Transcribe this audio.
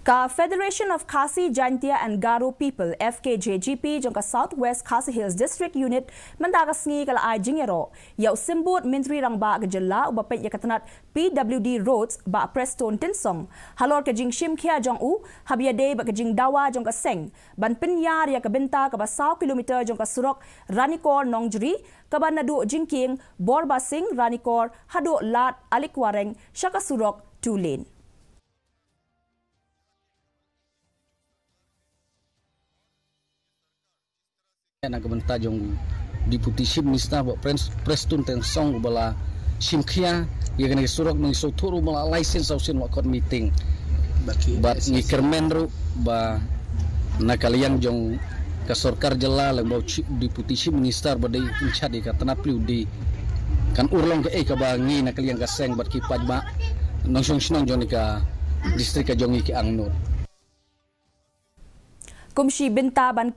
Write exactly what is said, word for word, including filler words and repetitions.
Ka Federation of Khasi Jaintia and Garo People, F K J G P, jong ka South West Khasi Hills District Unit mynta ka sngi ka la ai jingïaroh ïa u Symbud Myntri Rangbah ka jylla uba peit ïa ka tnat P W D Roads, Bah Prestone Tynsong, halor ka jingshim khia jong u haba ïadei bad ka jingdawa jong ka seng ban pynïar ïa ka bynta kaba saw kilometer jong ka surok Ranikor Nongjri, kaba naduh jingkieng Borbasing Ranikor haduh Lad Alikwareng sha ka surok two lane. Na ka bynta jong Deputy Chief Minister Bah Prince Prestone Tynsong uba la shim khia ïa kane ka surok, ngi sngewthuh ruh ba la lai sien saw sien wat khot meeting. Bad ngi kyrmen ruh ba na ka liang jong ka sorkar jylla lyngba u Chief, Deputy Chief Minister ba dei in charge ïa ka tnat P W D kan urlong kaei kaba ngi na ka liang ka seng bad ki paidbah nongshong shnong jong kane ka district ka jong ngi ki angnud. Kum shi bynta ban